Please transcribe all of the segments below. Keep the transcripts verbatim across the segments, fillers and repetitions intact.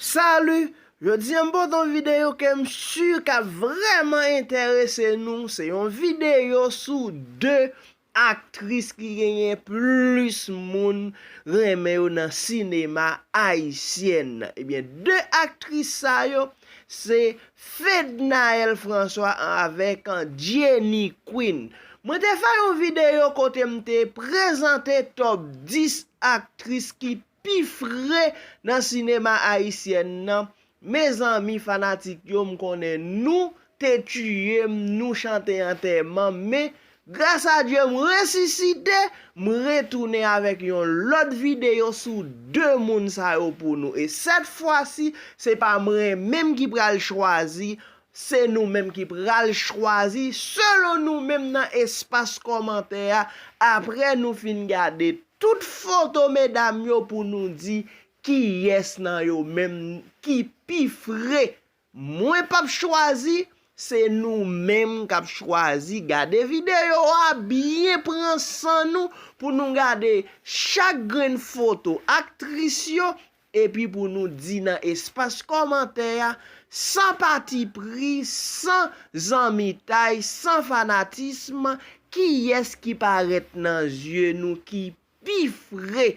Salut! Jodi a m pote yon videyo ke m si k ap vrèman enterese nou. Se yon videyo sou de aktris ki genyen plis moun renmen yo nan sinema ayisyèn nan. Ebyen, de aktris sa yo, se Fednaelle François avèk Jenny Queen. Mwen te fè yon videyo kote m te prezante top dis aktris ki pi fre nan sinema ayisyèn nan. Mezanmi, fanatik yo, m konnen nou te tiye m, nou chante antèman, men gras a Dye, m resisite, m retounen avèk yon lòt videyo sou de moun sa yo pou nou. E sèt fwa si, se pa mwen menm ki pral chwazi, se nou menm ki pral chwazi, selon nou menm nan espas kòmantè a, apre nou fin gade tout foto medam yo pou nou di kiyès nan yo menm ki pi fre. Mwen p ap chwazi, se nou menm k ap chwazi. Gade videyo a byen, pran san nou pou nou gade chak grenn foto aktris yo, epi pou nou di nan espas kòmantè a, san patipri, san zanmitay, san fanatism, kiyès ki parèt nan zye nou ki pi fre.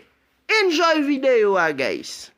Enjoy videyo a, guys!